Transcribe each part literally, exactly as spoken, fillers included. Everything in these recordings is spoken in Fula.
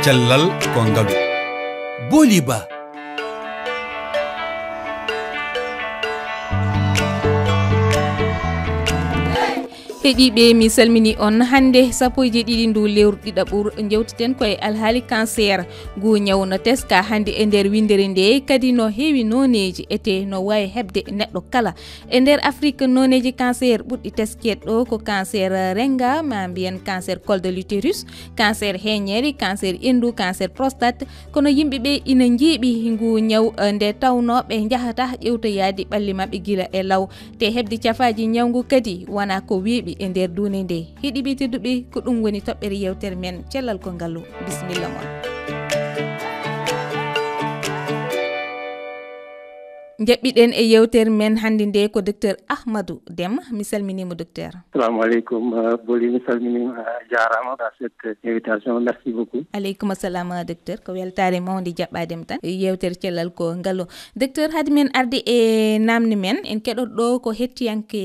Cellal ko ngalu. Booli ba. Heɗiiɓe, mi salmini on. Hannde, sappo e jeeɗiɗi ndu lewru ɗiɗaɓuru, njewteten ko e alhaali cancer. Ngu ñaw no teska hannde e nder winndere nde, kadi no heewi nooneeji, ete no waawi heɓde neɗɗo kala. E nder Afrik, nooneeji cancer ɓurɗi teskeede ɗo ko cancer renga, ma mbiyen cancer col de l'utérus, cancer heeñeere, cancer enndu, cancer prostate. Kono yimɓe ɓe ina njiiɓi ngu ñaw, eh, nde tawnoo ɓe njahata ƴewtoyaade ɓalli maɓɓe gila e law. Te heɓde cafaaji ñaw ngu kadi wonaa ko weeɓi e nder duunde nde. Heɗiiɓe tedduɓe, ko ɗum woni toɓɓere yewtere men Cellal ko Ngalu. Bisimilla mon. Njaɓɓiɗen e yewtere men hannde nde ko Docteur Ahmadou Déme. Mi salminiima, Docteur. Assalamu aleykum, eh, Boli, mi salminiima, a jaaraama, pour cette invitation. Merci beaucoup. Aleykum assalam, Docteur. Ko weltaare mawnde jaɓɓaade mi tan. Yewtere Cellal ko Ngalu. Docteur, hade men arde e naamne men, en keɗoto ɗo ko hettiyanke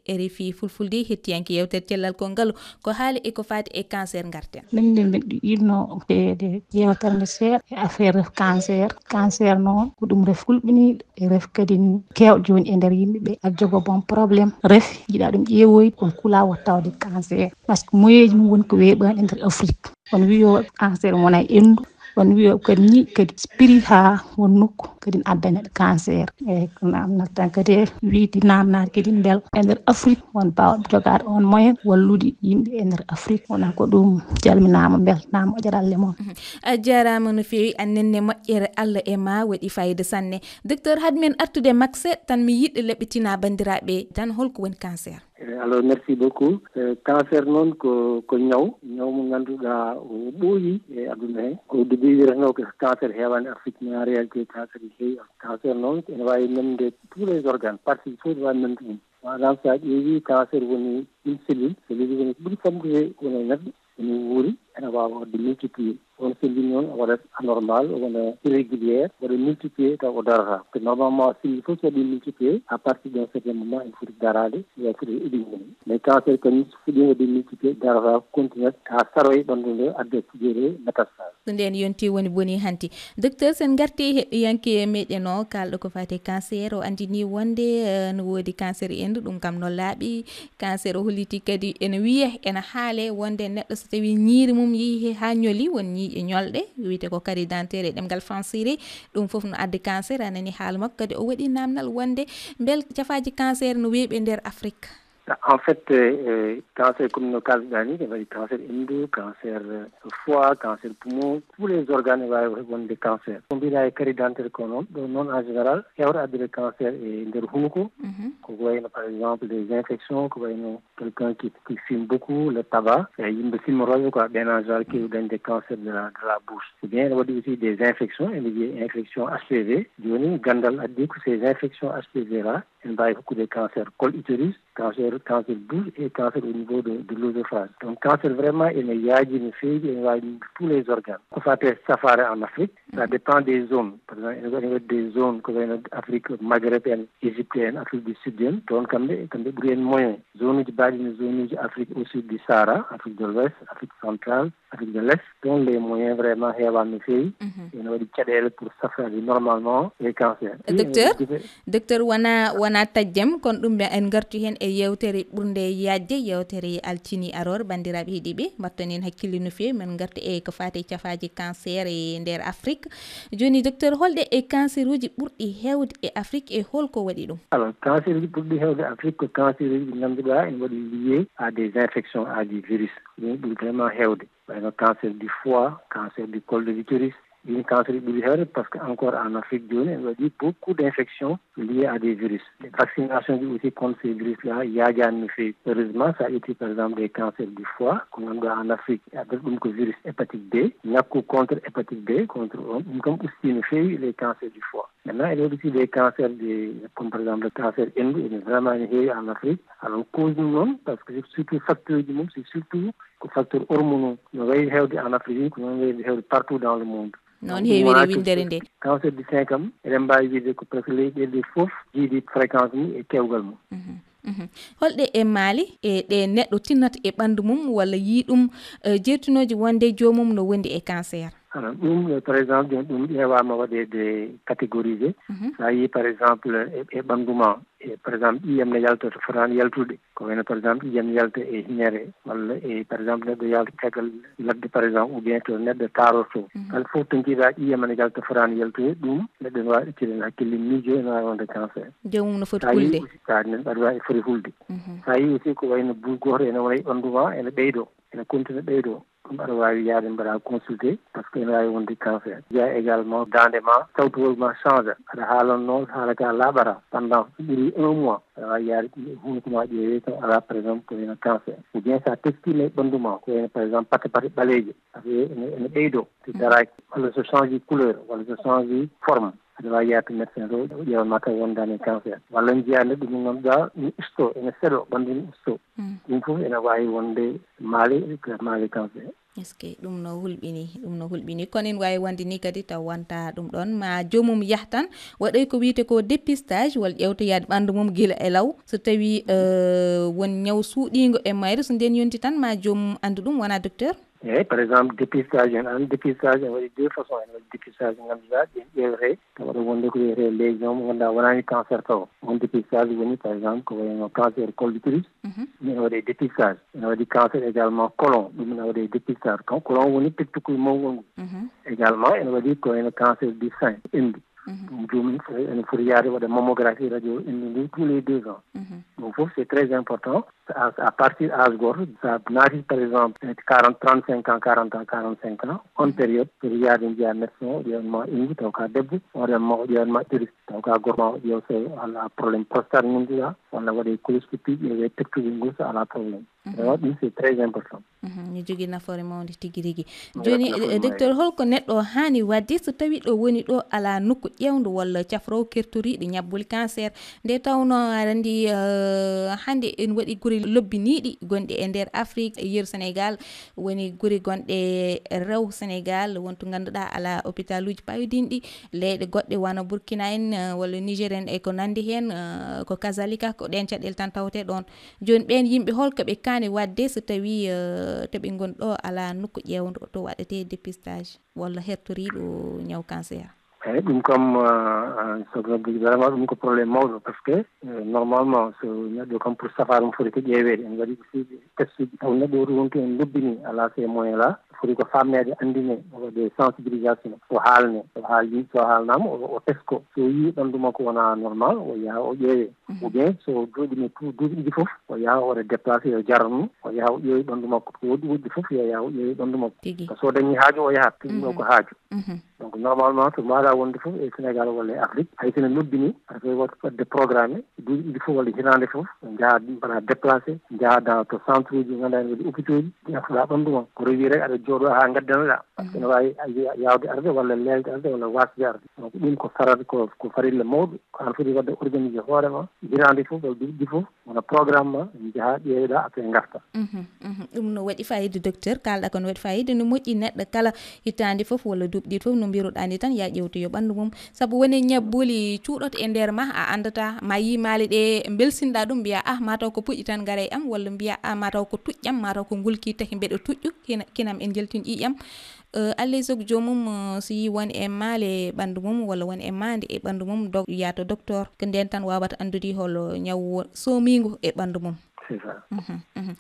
R F I Fulfulde, hettiyanke yewtere Cellal ko Ngalu. Ko haali e ko faati e cancer ngarten. Min de mbiɗo yiɗno ɓeyde yewtere nde seeɗa e affaire ref cancer. Cancer noon ko ɗum ref kulɓiniiɗo e ref kadi keewɗo jooni e nder yimɓe ɓe. Aɗa jogoo boom problème ref, jiɗa ɗum ƴeewoyde, kono kula wota tawde cancer. Parce que moyeeji mum woni ko weeɓaani e nder Afrique. Kono wiyoo cancer wona e enndu, kono wiyoo kadi ni kadi spiri haa won nokku kadi ne adda neɗɗo cancer. Eyyi, ko naamnal tan kadi e wiyde naamnaade kadi mbel e nder Afrique won baawɗo jogaade on moyen wallude yimɓe e nder Afrique. Wona ko ɗum, calminaama, mbeltanaama, moƴƴere Allah e mon. Mhm. A jaaraama no feewi, a nenne moƴƴere Allah e ma, waɗi fayida sanne. Docteur, hade men artude makse tan, mi yiɗi leɓɓitina banndiraaɓe tan holko woni cancer. Eh, alors, merci beaucoup. Eh, cancer noon ko, ko ñaw, ñaw mo ngannduɗaa o ɓooyi e aduna he. Ko début wiyetenoo ko cancer heewaani Afrique, mais en réalité cancer ne heewi. Cancer noon ene waawi memde tous les organes, partie fof ne waawi memde ɗum. Maanaam, so a ƴeewi, cancer woni une cellule, cellule woni ko ɓuri famɗude woni e neɗɗo, ene wuuri, ene waawa waɗde multiplier. On cellule noon o waɗat anormal, o wona irrégulière, waɗa multiplier taw o darata. Parce que normalement, cellule fof so waɗi multiplier, à partir d'un certain moment, ene foti daraade, ene foti éliminer. Mais cancer kañum so fuɗɗiima waɗde multiplier, darata, continue, haa saroya ɓanndu ndu, adda cuɗeele métastase. So ndeen yonti woni boni hanti. Docteur, sen ngarti heɗɗiyanke meɗen o, kaalɗo ko faati e cancer, o anndini wonde, eh, no woodi cancer enndu, ɗum kam no laaɓi, cancer o holliti kadi ene wiye, ene haale wonde neɗɗo so tawi ñiiri mum yehi he haa ñoli, won ñiiƴe ñolɗe, wiyete ko carie dentaire e ɗemngal fansire, ɗum fof no adda cancer, a nani haala makko kadi o waɗi naamnal wonde mbel cafaaji cancer no weeɓi e nder Afrique. En fait, eh, eh, cancer, comme no kaalɗaa ni, ene waɗi cancer enndu, cancer, eh, foie, cancer poumon, tous les organes ene waawi wonde cancer. Ko mbiɗa e carie dentaire ko noon, ɗo noon en général, heewta addude cancer e nder hunuko, mhm, ko wayno par exemple des infections, ko wayno quelqu'un qui, qui fume beaucoup, le tabac, e yimɓe fimotooɓe quoi, ɓen en général keewi dañde cancer de la, de la bouche. Ou bien ene waɗi aussi des infections, ene wiyee infection H P V. Jooni ganndal addi ko ces infections H P V là, ene mbaawi hokkude cancer col utérus, cancer, cancer bouche et cancer au niveau de, de l'œsophage. Donc cancer vraiment ene yaaji no feewi, ene waawi tous les organes. Ko faati e safaara en Afrique, ça, mhm, dépend des zones. Par exemple, ene waɗi, waɗi des zones ko wayno Afrique maghrébienne, égyptienne, Afrique du Sud en, toon kamɓe, kamɓe ɓuri en moyen. Zone uji mbaɗi no zone uji Afrique au sud du Sahara, Afrique de l'Ouest, Afrique centrale, Afrique de l'Est, toon les moyens vraiment heewaani no feewi. Mhm. Ene waɗi caɗeele pour safraade normalement les cancers. Docteur, ene waɗi docteur, wona, wona tajjem, kono ɗum en ngartu heen e yewtere ɓurnde yaajde, yewtere altine aroore, banndiraaɓe heɗiiɓe, mbaɗton heen hakkille no feewi, men ngartu e ko faati e cafaaji cancer e nder Afrique. Jooni, docteur, holɗe e cancer uji ɓurɗi heewde e Afrique e holko waɗi ɗum? Alors, cancer uji ɓurɗi heewde Afrique ko cancer uji ɗi ngannduɗaa ene waɗi lié à des infections, à des virus. Ɗum ɓuri vraiment heewde. Wayno cancer du foie, cancer du col de l'utérus, ɗin cancer uji ɓuri heewde parce que encore en Afrique jooni ene waɗi beaucoup d'infections liées à des virus. Les vaccinations aussi contre ces virus-là yaajaani no feewi. Heureusement, so a ƴetti par exemple des cancers du foie, ko ngannduɗaa en Afrique, addata ɗum ko virus hépatite B, ñakku contre hépatite B, contre on, ɗum kam usti no feewi les cancers du foie. Maintenant, ene waɗi aussi des cancers de, comme par exemple le cancer enndu, ene vraiment ene heewi en Afrique. Alors, cause mum noon, parce que surtout facteur uji mum, c'est surtout ko facteur hormonal. No wayi heewde en Afrique, ko noon wayi heewde partout dans le monde. Noon heewiri winndere nde. Cancer du sein kam, eɗen mbaawi wiyde ko presque leyɗeele ɗe fof jiidi fréquence mum e keewgal mum. Mhm. Mhm. Holɗe e maali e ɗe neɗɗo tinnata e ɓanndu mum walla yii ɗum, eh, jeertinooji wonde joomum no wondi e cancer? Aɗa, ɗum, eh, par exemple, ɗum, ɗum ƴeewaama waɗeede catégorisé. Mhm. So a yii, par exemple, e, e ɓanndu ma, e, par exemple, ƴiiƴam ne yalta to fotaani yaltude. Ko wayno, par exemple, ƴiiƴam yalta e hiñere, walla e, par exemple, neɗɗo yalta caggal ladde, par exemple, ou bien to neɗɗo taarorto. Mhm. Kala fof to njiiɗa ƴiiƴam ne yalta fotaani yaltude, ɗum neɗɗo ne waawi accirde hakkille miijo, ene waawi wonde cancer. Joomum no foti hulde. Aussi, tawa nen ɓaɗa waawi foti hulde. Mhm. So a yii aussi ko wayno bul gooto ene wona e ɓanndu ma, ene ɓeydo, ene continue ɓeydo. Ɗum aɗa waawi yaade mbaɗa consulté, parce que ene waawi wonde cancer. Jeyaa également daande ma, sawtugol ma change. Aɗa haalanno, haala ka laaɓata pendant so ɓuri un mois. Aɗa waawi yaade hunuko ma ƴeewee, taw alaa, par exemple, ko wayno cancer. Ou bien so a teskiima e ɓanndu ma, ko wayno, par exemple, pate pate ɓaleeje. Affaire ene, ene ɓeydo, so daraaki, walla so change couleur, walla so change forme. Aɗa waawi yaade to médecin to, o ƴeewan ma taw wondaani e cancer. Walla njiyaa neɗɗo mo ngannduɗaa ene usto, ene seeɗo, ɓanndu ene usto. Mm. Ɗum fof ene waawi wonde maale, maale cancer. Est-ce que ɗum no hulɓini, ɗum no hulɓini. Kono ene waawi wonde ni kadi taw wonta ɗum ɗoon. Ma joomum yah tan, waɗoy ko wiyetee ko dépistage, walla ƴeewtoyaade ɓanndu mum gila e law. So tawii, eh, won ñaw suuɗiingo e mayre, so ndeen yonti tan, ma joomum anndu ɗum, wona docteur? Eeyi, par exemple, dépistage, en an, dépistage ene waɗi deux façons. Ene waɗi dépistage ngannduɗaa, ɗen ƴeewetee, tawa ɗo wonde ko wiyetee lésion mo ngannduɗaa wonaani cancer taw. On dépistage woni, par exemple, ko wayno cancer col de l'utérus. Mhm. Ɗum ene waɗe dépistage. Ene waɗi cancer également colon. Ɗum ene waɗe dépistage. Kan colon woni pettugol mawngol ngol. Mhm. Également, ene waɗi ko wayno cancer du sein, ɓenndu. Mhm. Ɗum joomum ene foti yaade waɗa mammographie radio ɓenndu ndu tous les deux ans. Mhm. Ɗum fof, c'est très important. À, à partir âge gooto, so a naati, par exemple, quarante, trente-cinq ans, quarante ans, quarante-cinq ans, on période, foti yaade njiyaa médecin, o ƴeewan ma ɓenndu, taw ka debbo, o ƴeewan ma, o ƴeewan ma utérus, taw ka gorko, ma o ƴeewa so alaa problème prostate ngannduɗaa, walla waɗe coloscopie, ƴeewe pettugol ngol so alaa problème. Mhm. Vraiment, ɗum c'est très important. Mhm, ne jogii nafoore mawnde tigi rigi. Jooni, eh, docteur, holko neɗɗo haani waɗde so tawii ɗo woni ɗo alaa nokku ƴeewndu walla cafroowo kertoriiɗo ñabbuli cancer? Nde tawnoo aɗa anndi, eh, hannde en waɗi gure lobbiniiɗi gonɗe e nder Afrik, e yeru Senegal, woni gure gonɗe rewo Senegal, won to ngannduɗaa alaa hôpitaluuji payodinɗi, leyɗe goɗɗe wano Burkina en, eh, walla Niger en e ko nanndi heen, eh, ko kazalika ko ɗeen caɗeele tan tawetee ɗoon. Jooni ɓeen yimɓe holko ɓe kaani waɗde so tawii, eh, to ɓe ngoni ɗo alaa nokku ƴeewndu to waɗetee dépistage walla hertoriiɗo ñaw cancer? Eeyi, ɗum kam, ah, ah, sokhna Boury, vraiment ɗum ko problème mawɗo, parce que, eh, normalement, so neɗɗo kam pour safaara mum foti ko ƴeeweede, en mbaɗi aussi test uji, taw neɗɗo o woni to en lobbini, alaa ces moyens là, foti ko faamneede, anndine, waɗe sensibilisation, o haalne, o haal yimɓe, so haalnaama, o, o tesko, so o yii ɓanndu makko wona normal, o yaha o ƴeewee. Mhm. Ou bien so duuɓi ne tu-, duuɓi ɗiɗi fof, o yaha o waɗa déplacé, yo jarnu, o yaha o ƴeewi ɓanndu makko. Ko woɗɗi woɗɗi fof, yo yaha o ƴeewi ɓanndu makko. Tigi. Ko so dañi haaju, o yahat, ɗum ɗo ko haaju. Mhm. Donc, normalement, so mbaɗa wonde fof e Sénégal walla e Afrique, hay so ne lobbini, aɗa foti waɗ-, waɗde programme, duuɓi ɗiɗi fof walla hitaande fof, njaha mbaɗa déplacé, njaha dans to centre uji, ngannduɗaa ene waɗi hôpitaux uji, naftoɗa ɓanndu ma. Ko rewi rek aɗa jooɗo haa ngaddanoɗa. Parce que, mhm, ne waawi a-, yaawde arde walla leelde arde walla waasde arde. Donc, ɗum ko farat-, ko, ko farilla mawɗo, ko an foti waɗde organisé hoore ma, hitaande fof walla duuɓi ɗiɗi fof, wona programme ma, njaha ƴeeweɗa, après ngarta. Mhm, mhm. Ɗum no waɗi fayida, docteur, kaalɗa ko no waɗi fayida, no moƴƴi neɗɗo kala hitaande fof walla duuɓi ɗiɗi fof, no mbiruɗaa ni tan, ya ƴeewtoyo ɓanndu mum. Sabu woni ñabbuli cuuɗoto e nder ma, a anndata, ma yii maale ɗe mbelsinɗa ɗum, mbiya, "Ah, mataw ko puƴƴi tan gara e am," walla mbiya, "Ah, mataw ko tuƴƴam, mataw ko ngulki tagi mbeɗa tuƴƴu, kina-, kinam en njeltin ƴiiƴam." Eh, Allah e sago joomum, eh, so yii won e maale e ɓanndu mum, walla won e maande e ɓanndu mum, dog-, yaa to docteur. Ko ndeen tan waawata anndude hol ñaw wo-, soomiingu e ɓanndu mum. C'est ça. Mhm, mhm.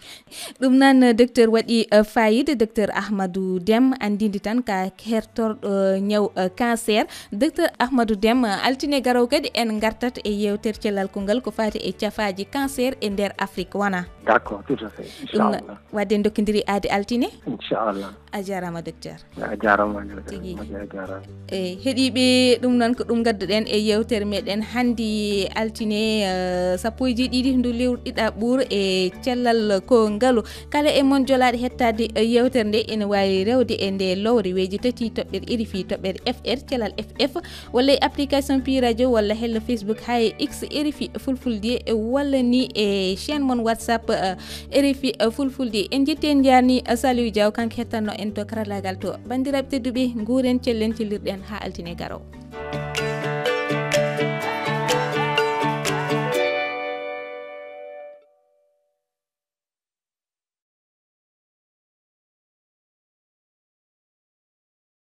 Ɗum noon, docteur, waɗi, eh, fayida, docteur Ahmadou Déme, anndinde tan ka hertorɗo ñaw, eh, cancer. Docteur Ahmadou Déme, altine garowo kadi en ngartat e yeewtere cellal kongal ko faati e cafaaji cancer e nder Afrique, wona? D'accord, tout à fait. Ɗum noon, inchallah. Wadde en ndokkondiri aadi altine? Inchallah. A jaaraama, docteur. A jaaraama, tigi. A jaaraama. Eyi, heɗiiɓe, ɗum noon ko ɗum ngadduɗen e yeewtere meɗen hannde altine, eh, sappo e jeeɗiɗi ndu lewru ɗiɗaɓuru e cellal ko ngalu. Kala e mon jolaaɗo hettaade yeewtere nde ene waawi rewde e nde lowre weeji tati toɓɓere R F I toɓɓere F R cellal F F, walla e application Pi Radio, walla hella Facebook, haa e X R F I Fulfulde, walla ni e chaîne mon WhatsApp, eh, R F I Fulfulde. En njetti, en njaarni, eh, Saliou Diaw, kanko hettanno en to karallaagal to. Banndiraaɓe tedduɓe, nguuren, cellen, cellirɗen haa altine garowo.